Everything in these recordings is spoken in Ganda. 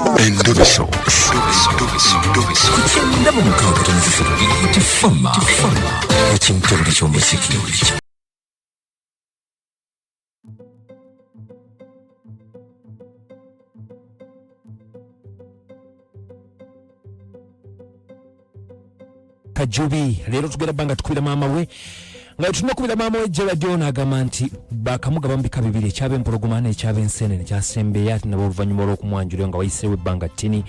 Endobeso ku kyenda mu mukaaga tonozi ssatu Tifama ekintobole ky'omuziki. Kajubi leero tugenda bbanga tukubira maama we nga tulina okubira maama we Gerald ono agamba nti bakamugaba mu bika bibiri, ekyab'empologoma n'ekyab'enseenene kyasembeeyo, ate nabo oluvannyuma olw'okumwanjula nga wayiseewo ebbanga ttini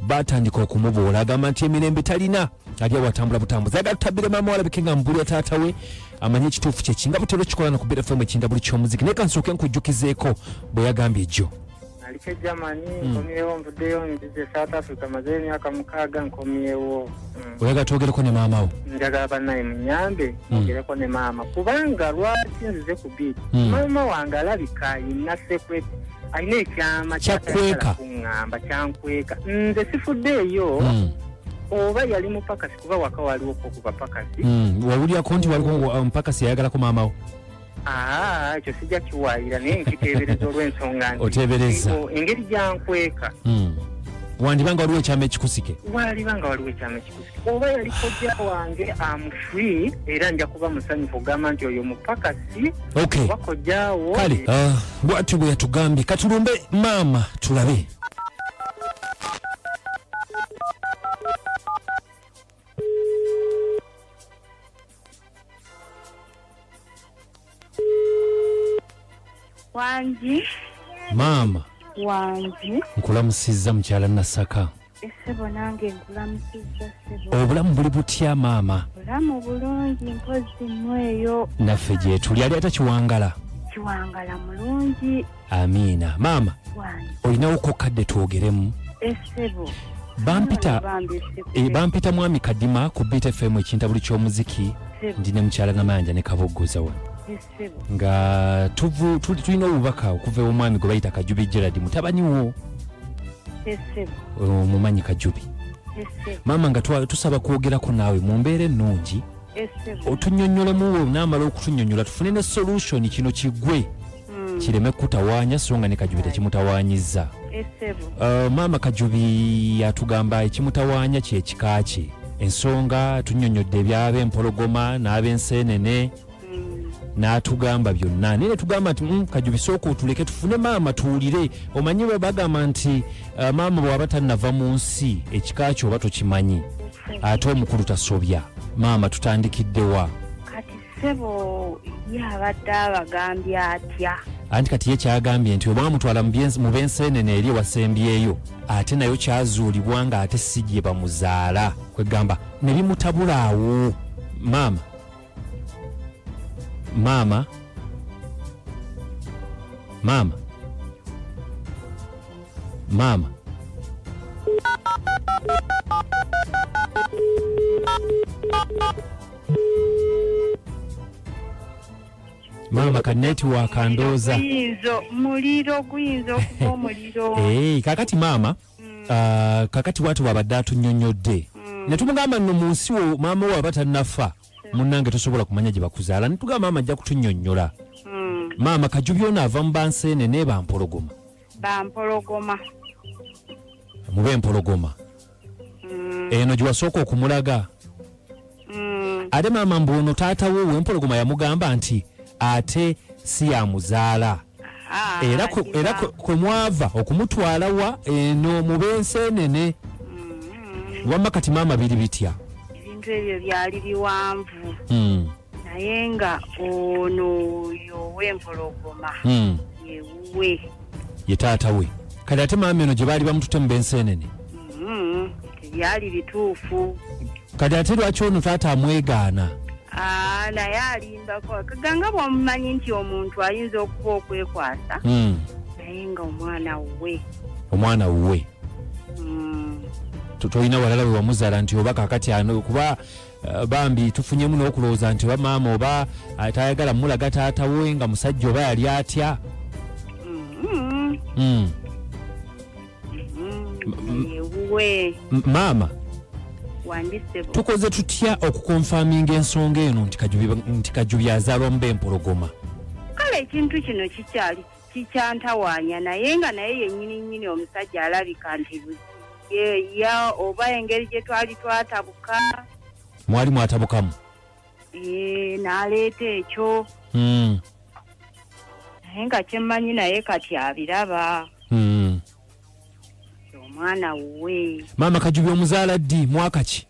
batandika okumuboola. Agamba nti emirembe talina, ali awo atambula butambuzi. Agala tutabbire maama we alabike nga mubulira taata we amanye ekituufu kyekinga butera okikola no ku Beat FM ekinda buli ky'omuziki. Naye kansooke nkujjukizeeko bwe yagambye ejjo. Naliko e Germany, nkomyewo, nvuddeyo, nzize South Africa, mazeyo emyaka 6, nkomyewo. Oyagala twogereko ne maama wo? Njagala bannaye munyambe mwogereko ne maama, kubanga lwaki nzize ku Beat, maama wange alabika ayina secret, alina ekyama. Kyakweka. Kuŋŋamba kyankweka, nze sifuddeeyo oba yali mupakasi, kuba waka waliwo ko ku bapakasi. Wawulirako nti waliko mpakasi yayagalako maama wo? Aa, ekyo sijja kiwaayira, naye nkiteebereza olw'ensonga nti Oteebereza. Engeri gyankweka. Wandiba nga waliwo ekyama ekikusike. Waliba nga waliwo ekyama ekikusike, oba yali kojja wange, am free, era nja kuba musanyufu ogamba nti oyo mupakasi oba kojjaawo. Kale, bwatyo bwe yatugambye. Katulumbe maama tulabe. Wangi. Maama. Wangi. Nkulamusizza, mukyala Nasaka. Essebo, nange nkulamusizza, ssebo. Obulamu buli butya, maama? Bulamu bulungi, mpozi mmweyo? Naffe gyetuli. Ali ata Kiwangala? Kiwangala mulungi. Amiina. Maama. Wangi. Olinawo ko kadde twogeremu? Essebo. Bampita Bambi. Bampita mwami Kadima ku Beat FM ekintabuli ky'omuziki. Ssebo. Ndi ne mukyala Namayanja ne Kaboggoza wano. Essebo. Nga tulina obubaka okuva ew'omwami gwe bayita Kajubi Gerard, mutabani wo. Essebo. Omumanyi Kajubi? Essebo. Maama, nga tusaba kwogerako naawe mu mbeera ennungi. Essebo. Otunnyonnyolemu, we onaamala okutunnyonnyola tufune ne solution, kino kigwe, kireme kutawaanya, so nga ne Kajubi tekimutawaanyizza. Essebo. Maama, Kajubi atugamba ekimutawaanya kyekika kye. Ensonga tunnyonnyodde ebyab'empologoma n'ab'enseenene, n'atugamba byonna, naye netugamba nti Kajubi, sooka otuleke tufune maama tuwulire. Omanyi bwe bagamba nti maama bw'aba tannava mu nsi, ekika kyo oba tokimanyi, ate omukulu tasobya. Maama, tutandikiddewa? Kati ssebo, ye abadde abagambye atya? Anti kati ye kyagambye nti obwamutwala mu b'enseenene eri ewasembyeyo, ate nayo kyazuulibwa nga ate si gye bamuzaala, kwegamba ne bimutabula awo. Maama, maama, maama, maama. Maama, ka network ndowooza. Guyinza muliro, guyinza okuba omuliro. Hey, kakati maama, kakati bwati bwabadde atunnyonnyodde, ne tumugamba nno mu nsi wo maama wo aba tannafa, munnange, tosobola kumanya gye bakuzaala. Ne tugamba maama ajja kutunnyonnyola. Maama, Kajubi ono ava mu banseenene, bampologoma? Bampologoma. Mube empologoma eno gye wasooka okumulaga? Ate maama, mbu ono taata we ow'empologoma yamugamba nti ate si yamuzaala. Ah, Era kwe mwava okumutwala wa eno mu b'enseenene. Wamma kati maama, biri bitya? Ebintu ebyo byali biwanvu, naye nga ono oyo ow'empologoma yewuwe. Ye taata we. Kale ate maama, eno gye baali bamutute mu b'enseenene? Tebyali bituufu. Kati ate lwaki ono taata amwegaana? Ah, naye alimbako kaganga bw'omumanyi nti omuntu ayinza okuba okwekwasa, naye nga omwana wuwe. Omwana wuwe. Tolina walala we wamuzaala nti oba kakati ano kuba bambi tufunyemu n'okulowooza nti oba maama oba tayagala mulaga taata we nga musajja, oba yali atya? Yewuwe. Maama. Wangi, ssebo. Tukoze tutya okukonfaminga ensonga eno nti Kajubi azaalwa mu b'empologoma? Kale ekintu kino kikyali Kikyantawaanya, naye nga naye yennyini nnyini omusajja alabika nti ya oba engeri gye twali twatabuka. Mwali mwatabukamu? Ee, n'aleeta ekyo. Naye nga kyemmanyi naye kati abiraba. Omwana wuwe. Maama Kajubi omuzaala ddi, mwaka ki?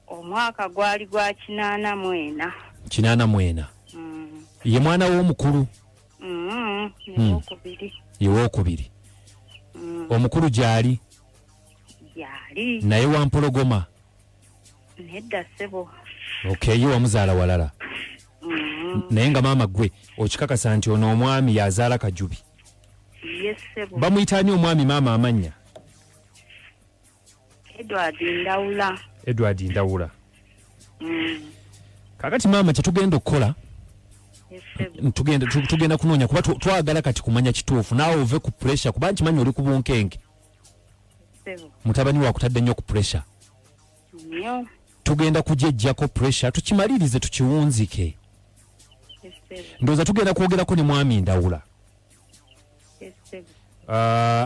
Omwaka gwali gwa 84. 84. Ye mwana w'omukulu? Owokubiri. Ye wookubiri. Omukulu gyali? Gyali. Naye wampologoma? Nedda ssebo. Okay, ye wamuzaala walala. Naye nga maama gwe okikakasa nti ono omwami yazaala Kajubi? Ye ssebo. Bamuyita ani omwami, maama, amannya? Edward Ndawula. Edward Ndawula. Kakati maama, kyetugenda okukola, Ye ssebo. tugenda kunoonya, kuba twagala kati kumanya kituufu, naawe ove ku pressure, kuba nkimanyi oli ku bunkenke. Ssebo. Mutabani wakutadde nnyo ku pressure. Nnyo. Tugenda kugyejjako pressure, tukimalirize, tukiwunzike. Ye ssebo. Ndowooza tugenda kwogerako ne mwami Ndawula. Ye ssebo.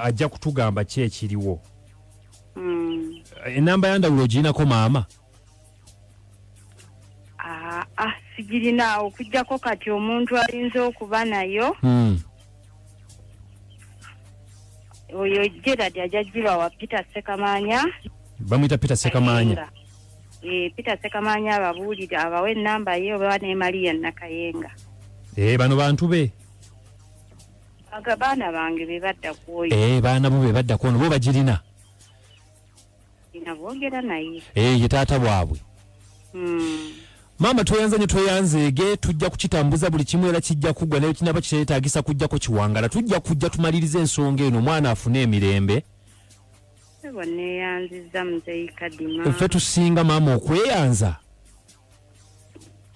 Ajja kutugamba ki ekiriwo. Enamba ya Ndawula ogirinako, maama? Aa, sigirinaawo, okugjako kati omuntu ayinza okuba nayo. Oyo Gerard ajja gibawa, Peter Sekamanya. Bamuyita Peter Sekamanya? Eh, Peter Sekamanya ababuulire, abawe enamba ye, oba ne Maria Nakayenga. Eh, bano bantu be. Aga baana bange be badda ku oyo. Eh, baana bo be badda ku ono, bo bagirina. Naboogera naye. Eh, ye taata bwabwe. Maama, tweyanza nnyo, tweyanzeege. Tujja kukitambuza buli kimu era kijja kuggwa, naye kinaba kyetaagisa kujjako kiwangala, tujja kujja tumalirize ensonga eno, omwana afune emirembe. Sebo, neeyanzizza muzeeyi Kadima. Ffe tusinga, maama, okweyanza.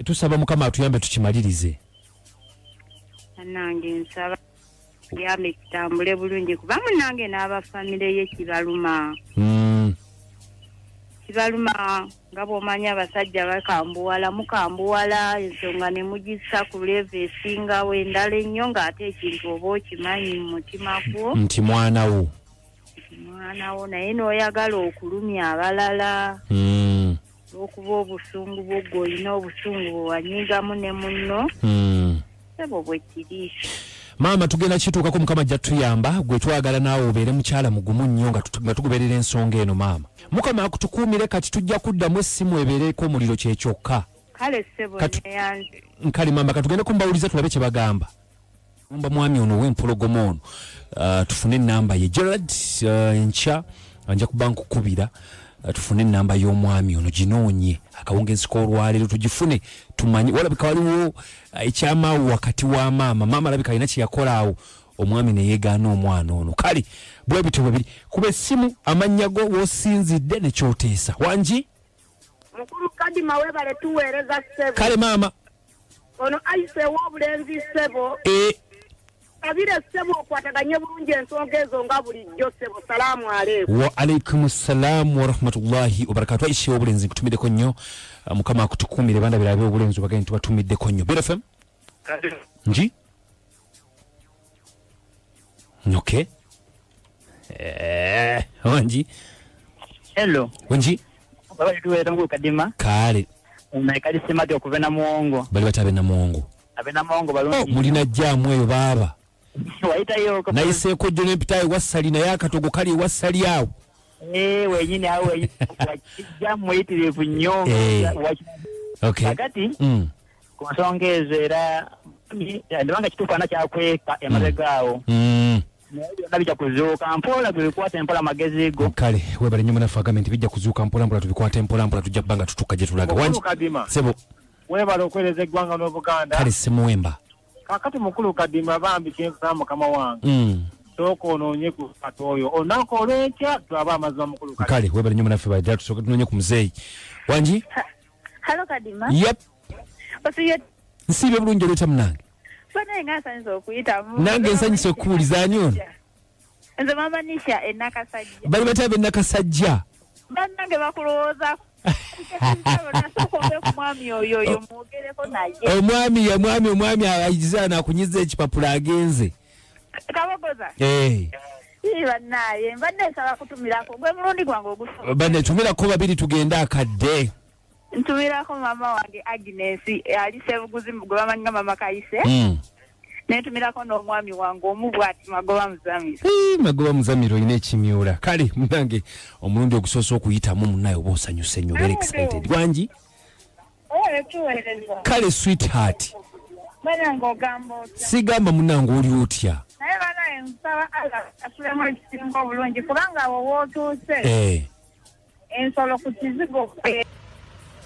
Tusaba Mukama atuyambe tukimalirize. Nange nsaba yambe kitambule bulungi, kuba munange n'abafamire ye kibaluma. Kibaluma nga bw'omanyi abasajja bakambuwala, mukambuwala ensonga ne mugissa ku level esingawo endala ennyo, ng'ate ekintu oba okimanyi mu mutima gwo nti mwana wo. Mwana wo, naye n'oyagala okulumya abalala olw'okuba obusungu bwo, gwe olina obusungu bwe wanyigamu ne munno. Sebo, bwe kiri. Maama, tugenda kituukako, Mukama ajja tuyamba. Gwe twagala naawe obeere mukyala mugumu nnyo nga tugoberera ensonga eno. Maama, Mukama akutukuumire. Kati tujja kuddamu essimu ebeereko omuliro kyekyokka. Kale ssebo. Neyanze. Nkale maama, katugende kumbawuliza tulabe kye bagamba. Mba mwami ono ow'empologoma ono, tufune enamba ye. Gerard, enkya nja kuba nkukubira, tufune enamba y'omwami ono, ginoonye akawungezi k'olwaleero tugifune, tumanye. Walabika waliwo ekyamaawo wakati wa maama. Maama alabika alina kyeyakola awo, omwami neyeegaana omwana ono. Kale bwe bityo bwe biri. Kuba essimu, amannya go, w'osinzidde nekyoteesa. Wangi? Mukulu Kadima, webale tuweereza ssebo. Kale maama. Ono ayise ew'obulenzi ssebo. Kabire ssebo, okwataganye bulungi ensonga ezo nga bulijjo ssebo. Salaamu aleikum. Wa alaikum salaamu warahmatullahi wabarakatu. Aisha obulenzi, nkutumiddeko nnyo. Mukama akutukuumire. Bandabira ab'obulenzi obagende tubatumiddeko nnyo. Bfm nji, okay. Wangi? Hello. Wangi? Baba, tuweereza mukulu Kadima. Kale. Naye kali Semati okuva e Namuwongo. Bali bati ab'enamuwongo? Ab'enamuwongo. Oh, balungi. Mulina jaamu eyo baaba. Wayitayo? Nayiseeko jjo nempitayo ewassali, naye akatogo kali ewassali awo. Eh, wenyini awo wenyini jaamu muyitirivu nnyo. Kakati ku nsonga ezo, era ndibanga kituufu ana kyakweka emabega awo, naye byonna bijja kuzuuka mpola, tubikwate mpola amagezi go. Kale webale nnyo munaffe. Agambe nti bijja kuzuuka mpola mpola, tubikwate mpola mpola, tujja kuba nga tutuuka gye tulaga. Mukulu Wangi? Kadima. Sebo. Webale okweereza eggwanga n'Obuganda. Kale Semuwemba. Kakati mukulu Kadima, bambi kyenkusaba mukama wange, sooka onoonye ku kati oyo olunaku olw'enkya tulabe amazima, mukulu Kadima. Kale webale nnyo munaffe. Bajja tusooke tunoonye ku muzeeyi. Wangi? Hello Kadima. Yep. Osiye? Nsiibye bulungi, olweta munange? Banaye nga nsanyusa okuyitamu. Nange nsanyusa okukuwuliza. Ani ono? Nze Mama Nisha e Nakasajja. Bali batya ab'e Nakasajja? Bannange bakulowooza. Nasooka ove ku mwami oyo, oyo mwogereko naye. Omwami ya mwami, omwami ayiza nakunyiza ekipapula agenze. Kabogoza. Eh. Ii bannaaye mbadde nsaba kutumirako gwe mulundi gwange ogusooka. Banne tumirako babiri tugende akadde. Ntumirako maama wange Agnes ali Ssebuguzi gwe bamanyi nga mama Kayise. Nentumirako n'omwami wange omu bw'ati Magoba Muzamiro. Ii, Magoba Muzamiro olina ekimyula. Kale munange omulundi ogusoose okuyitamu munnaye oba osanyuse nnyo, very excited. Wangi? Oyo tuweereza. Kale sweetheart. Banange ogamba otya? Sigamba munange oli otya? Naye banaye nsaba Allah asulemu ekisinga obulungi kubanga awo w'otuuse ensolo ku kizigo kweri.